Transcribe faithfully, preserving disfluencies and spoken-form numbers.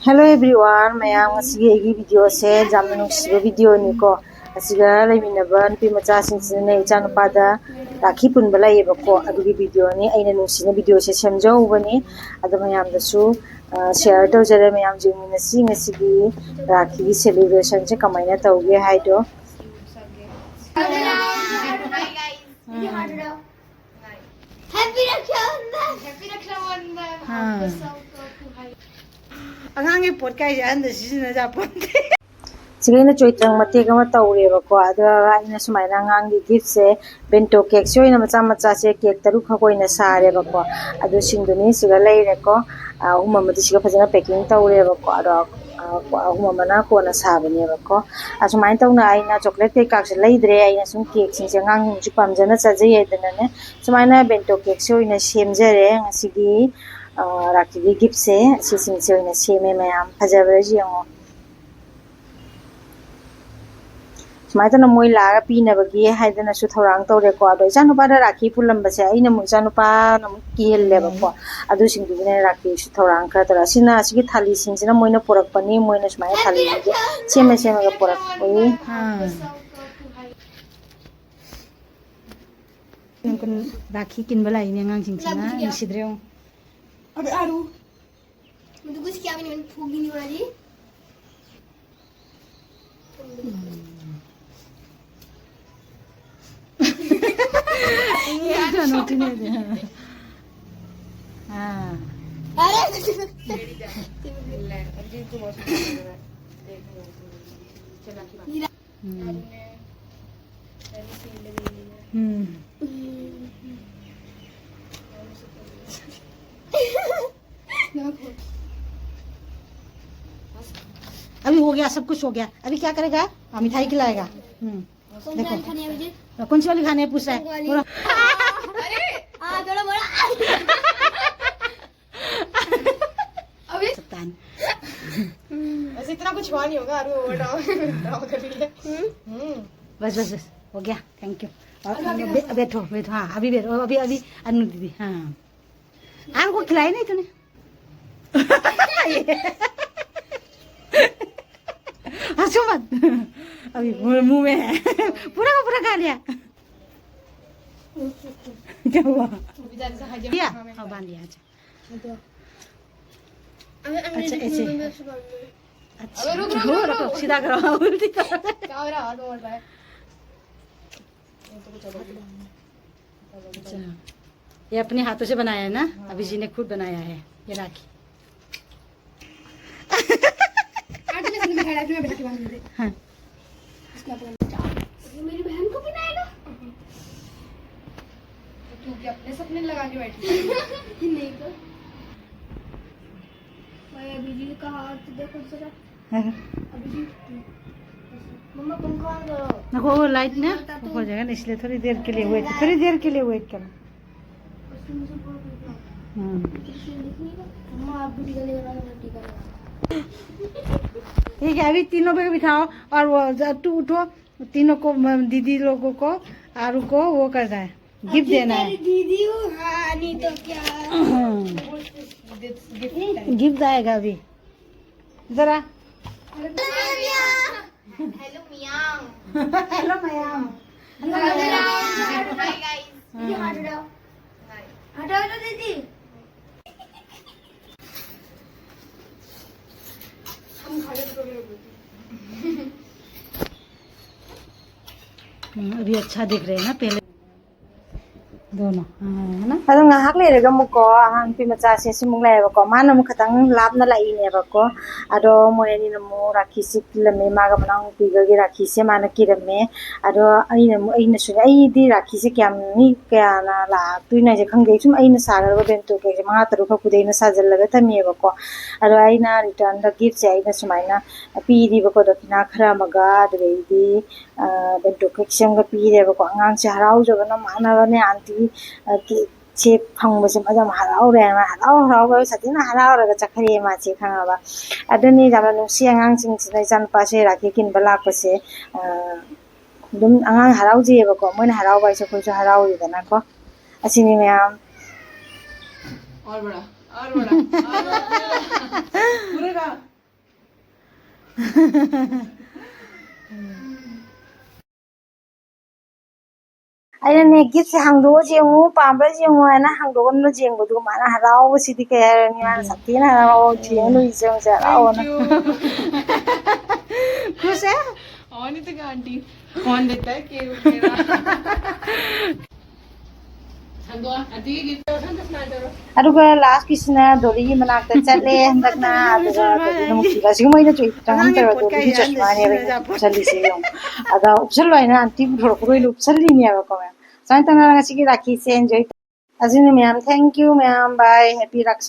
Hello everyone, ꯃꯌꯥꯝ, ꯉꯁꯤꯒꯤ ꯑꯩꯒꯤ ꯚꯤꯗꯤꯑꯣꯁꯦ ꯌꯥꯝꯅ ꯅꯨꯡꯁꯤꯕ ꯚꯤꯗꯤꯑꯣꯅꯤꯀꯣ꯫ ꯑꯁꯤꯒ ꯂꯩꯃꯤꯟꯅꯕ ꯅꯨꯄꯤ ꯃꯆꯥꯁꯤꯡꯁꯤꯅꯅꯦ, ꯏꯆꯥꯅꯨꯄꯥꯗ ꯔꯥꯈꯤ ꯄꯨꯟꯕ ꯂꯩꯌꯦꯕꯀꯣ, ꯑꯗꯨꯒꯤ ꯚꯤꯗꯤꯑꯣꯅꯤ꯫ ꯑꯩꯅ ꯅꯨꯡꯁꯤꯅ ꯚꯤꯗꯤꯑꯣꯁꯦ ꯁꯦꯝꯖꯍꯧꯕꯅꯤ꯫ ꯑꯗꯣ ꯃꯌꯥꯝꯗꯁꯨ ꯁꯤꯌꯔ ꯇꯧꯖꯔꯦ꯫ ꯃꯌꯥꯝ ꯌꯦꯡꯃꯤꯟꯅꯁꯤ ꯉꯁꯤꯒꯤ ꯔꯥꯈꯤꯒꯤ ꯁꯦꯂꯦꯕ꯭ꯔꯦꯁꯟꯁꯦ ꯀꯃꯥꯏꯅ ꯇꯧꯒꯦ ꯍꯥꯏꯗꯣ꯫ Happy Raksha Bandhan. Happy Raksha Bandhan. ꯑꯥ꯫ ꯑꯉꯥꯡꯒꯤ ꯄꯣꯠ ꯀꯥꯏꯁꯦ ꯑꯍꯟꯗ ꯁꯤꯖꯤꯟꯅꯖꯥꯄꯣꯟꯇꯦ꯫ ꯁꯤꯒ ꯑꯩꯅ ꯆꯣꯏꯇ꯭ꯔꯪ ꯃꯇꯦꯛ ꯑꯃ ꯇꯧꯔꯦꯕꯀꯣ꯫ ꯑꯗꯨꯒ ꯑꯩꯅ ꯁꯨꯃꯥꯏꯅ ꯑꯉꯥꯡꯒꯤ ꯒꯤꯐꯁꯦ, ꯕꯦꯟꯇꯣ ꯀꯦꯛꯁꯦ ꯑꯣꯏꯅ ꯃꯆꯥ ꯃꯆꯥꯁꯦ ꯀꯦꯛ ꯇꯔꯨꯛ ꯈꯛ ꯑꯣꯏꯅ ꯁꯥꯔꯦꯕꯀꯣ꯫ ꯑꯗꯨꯁꯤꯡꯗꯨꯅꯤ ꯁꯤꯒ ꯂꯩꯔꯦꯀꯣ꯫ ꯑꯍꯨꯝ ꯑꯃꯗꯤ ꯁꯤꯒ ꯐꯖꯅ ꯄꯦꯀꯤꯡ ꯇꯧꯔꯦꯕꯀꯣ꯫ ꯑꯗꯣ ꯑꯍꯨꯝ ꯑꯃꯅ ꯀꯣꯟꯅ ꯁꯥꯕꯅꯦꯕꯀꯣ꯫ ꯑꯁꯨꯃꯥꯏꯅ ꯇꯧꯅ ꯑꯩꯅ ꯆꯣꯀ꯭ꯂꯦꯠ ꯀꯩꯀꯥꯁꯦ ꯂꯩꯗ꯭ꯔꯦ꯫ ꯑꯩꯅ ꯁꯨꯝ ꯀꯦꯛꯁꯤꯡꯁꯦ ꯑꯉꯥꯡꯁꯤꯡꯁꯨ ꯄꯥꯝꯖꯅ ꯆꯥꯖꯩ ꯍꯥꯏꯗꯅꯅꯦ, ꯁꯨꯃꯥꯏꯅ ꯕꯦꯟꯇꯣ ꯀꯦꯛꯁꯦ ꯑꯣꯏꯅ ꯁꯦꯝꯖꯔꯦ ꯉꯁꯤꯒꯤ꯫ ꯔꯥꯈꯤꯒꯤ ꯒꯤꯐꯁꯦ ꯁꯤꯁꯤꯡꯁꯦ ꯑꯣꯏꯅ ꯁꯦꯝꯃꯦ ꯃꯌꯥꯝ꯫ ꯐꯖꯕ꯭ꯔꯥ ꯌꯦꯡꯉꯣ꯫ ꯁꯨꯃꯥꯏꯅ ꯇꯧꯅ ꯃꯣꯏ ꯂꯥꯛꯑꯒ ꯄꯤꯅꯕꯒꯤ ꯍꯥꯏꯗꯅꯁꯨ ꯊꯧꯔꯥꯡ ꯇꯧꯔꯦꯀꯣ꯫ ꯑꯗꯣ ꯏꯆꯥꯅꯨꯄꯥꯗ ꯔꯥꯈꯤ ꯄꯨꯜꯂꯝꯕꯁꯦ ꯑꯩꯅ ꯑꯃꯨꯛ ꯏꯆꯥꯅꯨꯄꯥꯅ ꯑꯃꯨꯛ ꯀꯤꯍꯜꯂꯦꯕꯀꯣ꯫ ꯑꯗꯨꯁꯤꯡꯗꯨꯒꯤꯅꯦ ꯔꯥꯈꯤꯁꯨ ꯊꯧꯔꯥꯡ ꯈꯔ ꯇꯧꯔꯦ꯫ ꯑꯁꯤꯅ ꯑꯁꯤꯒꯤ ꯊꯥꯂꯤꯁꯤꯡꯁꯤꯅ ꯃꯣꯏꯅ ꯄꯨꯔꯛꯄꯅꯤ꯫ ꯃꯣꯏꯅ ꯁꯨꯃꯥꯏꯅ ꯊꯥꯂꯤꯁꯤꯡꯁꯦ ꯁꯦꯝꯃ ꯁꯦꯝꯃꯒ ꯄꯨꯔꯛꯄꯅꯤ꯫ ꯔꯥꯈꯤ ꯀꯤꯟꯕ ꯂꯥꯛꯏꯅꯦ ꯑꯉꯥꯡꯁꯤꯡꯁꯤꯅ꯫ ꯅꯨꯡꯁꯤꯗ꯭ꯔꯦ ꯌꯦꯡꯉꯣ꯫ ꯑꯕꯦ ꯑꯥꯔꯨ꯫ ꯃꯗꯨꯒ ꯁꯤ ꯀꯌꯥ ꯃꯤꯅꯤꯠ ꯐꯨꯒꯤꯅꯤ ꯋꯥꯔꯤ꯫ ꯑꯥ꯫ ꯑꯔꯦ! ꯎꯝ꯫ अभी हो गया, सब कुछ हो गया। अभी क्या करेगा? हाँ, मिठाई खिलाएगा। हम्म। कौन सी वाली खानी है मुझे? कौन सी वाली खानी है, पूछ रहा है। बोलो। हाँ, थोड़ा बोला। अभी सकता है। वैसे इतना कुछ हुआ नहीं होगा, आरू ओवर ड्रामा कर रही है। हम्म। बस बस बस, हो गया। Thank you. और अभी, अभी, बैठो बैठो। हाँ, अभी बैठो। अभी अभी अनु दीदी। हाँ। आरू को खिलाई नहीं तूने? अभी मुंह मुंह में है। पूरा का पूरा खा लिया। क्या हुआ? अभी ज्यादा से खा लिया। क्या? हाँ, बांध लिया। अच्छा। अच्छा, ऐसे। अच्छा। अबे रुक, रुक, हो, रुक, रुको, रुक। सीधा करो, उल्टी करो। क्या हो रहा है? हाथ उमड़ रहा है। अच्छा, ये अपने हाथों से बनाया है ना? अभी जी ने खुद बनाया है ये राखी। आज मैं तुम्हें दिखा रहा हूँ, मैं बना के बांध दे। हाँ। इसको अपना, ये मेरी बहन को पहनाएगा। तो तू क्या अपने सपने लगा के बैठी है? नहीं तो। भाई, अभी जी का हाथ देखो जरा। हाँ। अभी जी। मम्मा, पंखा on करो। देखो, वो लाइट ना ऊपर जाएगा ना, इसलिए थोड़ी देर के लिए वेट, थोड़ी देर के लिए वेट करो। उसमें से बहुत निकला। हम्म। मम्मा, आप भी टीका लेकर आओ, मैं टीका लगा। ठीक है, अभी तीनों पे बिठाओ और वो ज-, तू उठो, तीनों को, म-, दीदी लोगों को, आरू को वो करना है, गिफ्ट अभी देना है। तेरी दीदी हूँ, हाँ, नहीं तो क्या? हम्म। गिफ्ट आएगा अभी। जरा। Hello ma'am. Hello ma'am. Hello ma'am. Hi guys. ये हाथ उठाओ। हाय। हटाओ तो दीदी। हम खा के तो हम्म, अभी अच्छा दिख रहे हैं ना पहले। दोनों, हाँ, है ना? ꯑꯗꯣ ꯉꯥꯏꯍꯥꯛ ꯂꯩꯔꯒ ꯑꯃꯨꯛꯀꯣ ꯑꯉꯥꯡ ꯅꯨꯄꯤ ꯃꯆꯥꯁꯦ ꯁꯤꯃꯨꯛ ꯂꯩꯌꯦꯕꯀꯣ꯫ ꯃꯥꯅ ꯑꯃꯨꯛ ꯈꯤꯇꯪ ꯂꯥꯞꯅ ꯂꯥꯛꯏꯅꯦꯕꯀꯣ꯫ ꯑꯗꯣ ꯃꯣꯏ ꯑꯅꯤꯅ ꯑꯃꯨꯛ ꯔꯥꯈꯤꯁꯦ ꯀꯤꯜꯂꯝꯃꯦ꯫ ꯃꯥꯒ ꯃꯅꯥꯎꯅꯨꯄꯤꯒꯒꯤ ꯔꯥꯈꯤꯁꯦ ꯃꯥꯅ ꯀꯤꯔꯝꯃꯦ꯫ ꯑꯗꯣ ꯑꯩꯅ ꯑꯃꯨꯛ, ꯑꯩꯅꯁꯨ, ꯑꯩꯗꯤ ꯔꯥꯈꯤꯁꯦ ꯀꯌꯥꯝ ꯃꯤ ꯀꯌꯥꯅ ꯂꯥꯛꯇꯣꯏꯅꯣ ꯍꯥꯏꯁꯦ ꯈꯪꯗꯦ꯫ ꯁꯨꯝ ꯑꯩꯅ ꯁꯥꯒꯗꯕ ꯕꯦꯟꯇꯣ ꯀꯦꯛꯁꯦ ꯃꯉꯥ ꯇꯔꯨꯛ ꯈꯛꯄꯨꯗꯤ ꯑꯩꯅ ꯁꯥꯖꯜꯂꯒ ꯊꯝꯃꯦꯕꯀꯣ꯫ ꯑꯗꯣ ꯑꯩꯅ ꯔꯤꯇꯔꯟꯗ ꯒꯤꯐꯁꯦ ꯑꯩꯅ ꯁꯨꯃꯥꯏꯅ ꯄꯤꯔꯤꯕꯀꯣ, ꯗꯈꯤꯅꯥ ꯈꯔ ꯑꯃꯒ, ꯑꯗꯨꯗꯩꯗꯤ, ꯑ, ꯕꯦꯟꯇꯣ ꯀꯦꯛꯁꯦ ꯑꯃꯒ ꯄꯤꯔꯦꯕꯀꯣ꯫ ꯑꯉꯥꯡꯁꯦ ꯍꯔꯥꯎꯖꯕꯅ ꯃꯥꯟꯅꯕꯅꯦ꯫ ꯑꯥꯟꯇꯤ, ꯑ, ꯀꯦꯛꯁꯦ ꯐꯪꯕꯁꯦ ꯃꯥꯁꯦ ꯌꯥꯝ ꯍꯔꯥꯎꯔꯦ꯫ ꯃꯥ ꯍꯔꯥꯎ ꯍꯔꯥꯎꯕ ꯁꯥꯊꯤꯅ ꯍꯔꯥꯎꯔꯒ ꯆꯠꯈ꯭ꯔꯦ ꯃꯥꯁꯦ, ꯈꯪꯉꯕ? ꯑꯗꯨꯅꯤ ꯌꯥꯝꯅ ꯅꯨꯡꯁꯤ ꯑꯉꯥꯡꯁꯤꯡꯁꯤꯅ ꯏꯆꯥꯅꯨꯄꯥꯁꯦ ꯔꯥꯈꯤ ꯀꯤꯟꯕ ꯂꯥꯛꯄꯁꯦ꯫ ꯑ, ꯑꯗꯨꯝ ꯑꯉꯥꯡ ꯍꯔꯥꯎꯖꯩꯌꯦꯕꯀꯣ꯫ ꯃꯣꯏꯅ ꯍꯔꯥꯎꯕ ꯍꯥꯏꯁꯦ ꯑꯩꯈꯣꯏꯁꯨ ꯍꯔꯥꯎꯔꯤꯗꯅꯀꯣ꯫ ꯑꯁꯤꯅꯤ ꯃꯌꯥꯝ꯫ और बड़ा, और बड़ा, और बड़ा। पूरे का। ꯑꯩꯅꯅꯦ, "ꯒꯤꯐꯁꯦ ꯍꯥꯡꯗꯣꯛꯑ ꯌꯦꯡꯉꯨ, ꯄꯥꯝꯕ꯭ꯔꯥ ꯌꯦꯡꯉꯨ" ꯍꯥꯏꯅ ꯍꯥꯡꯗꯣꯛꯑꯝꯅ ꯌꯦꯡꯕꯗꯨ ꯃꯥꯅ ꯍꯔꯥꯎꯕꯁꯤꯗꯤ ꯀꯩ ꯍꯥꯏꯔꯅꯤ, ꯃꯥꯅ ꯁꯥꯊꯤꯅ ꯍꯔꯥꯎ, "ꯊꯦꯡꯅ ꯂꯨꯏꯁꯦ ꯌꯦꯡꯉꯨꯁꯦ, ꯍꯔꯥꯎꯑꯣꯅ"꯫ खुश है? और नहीं तो क्या आंटी, कौन देता है केक वगैरह? ꯑꯗꯨꯒ ꯂꯥꯁꯀꯤꯁꯤꯅ ꯗꯣꯂꯤꯒꯤ ꯃꯅꯥꯛꯇ ꯆꯠꯂꯦ ꯍꯟꯗꯛꯅ꯫ ꯑꯗꯨꯒ ꯗꯣꯂꯤꯅ ꯑꯃꯨꯛ ꯊꯤꯕ, "ꯑꯁꯤꯒꯨꯝꯕ ꯑꯩꯅ ꯆꯨꯏ ꯈꯤꯇꯪ ꯍꯟꯊꯔꯛꯄ ꯗꯣꯂꯤ ꯆꯁꯃꯥꯅꯦꯕ ꯑꯩꯅ ꯎꯞꯁꯜꯂꯤꯁꯦ ꯌꯦꯡꯉꯨ꯫ ꯑꯗ ꯎꯞꯁꯜꯂꯣ ꯍꯥꯏꯅ ꯑꯟꯇꯤ ꯄꯨꯊꯣꯔꯛꯄꯗ ꯑꯣꯏꯅ ꯎꯞꯁꯜꯂꯤꯅꯦꯕꯀꯣ ꯃꯌꯥꯝ꯫ ꯁꯨꯃꯥꯏꯅ ꯇꯧꯅ ꯉꯁꯤꯒꯤ ꯔꯥꯈꯤꯁꯦ enjoy ꯇꯧ-, ꯑꯗꯨꯅ ꯃꯌꯥꯝ, thank you ꯃꯌꯥꯝ, bye, happy ꯔꯥꯈꯤ꯫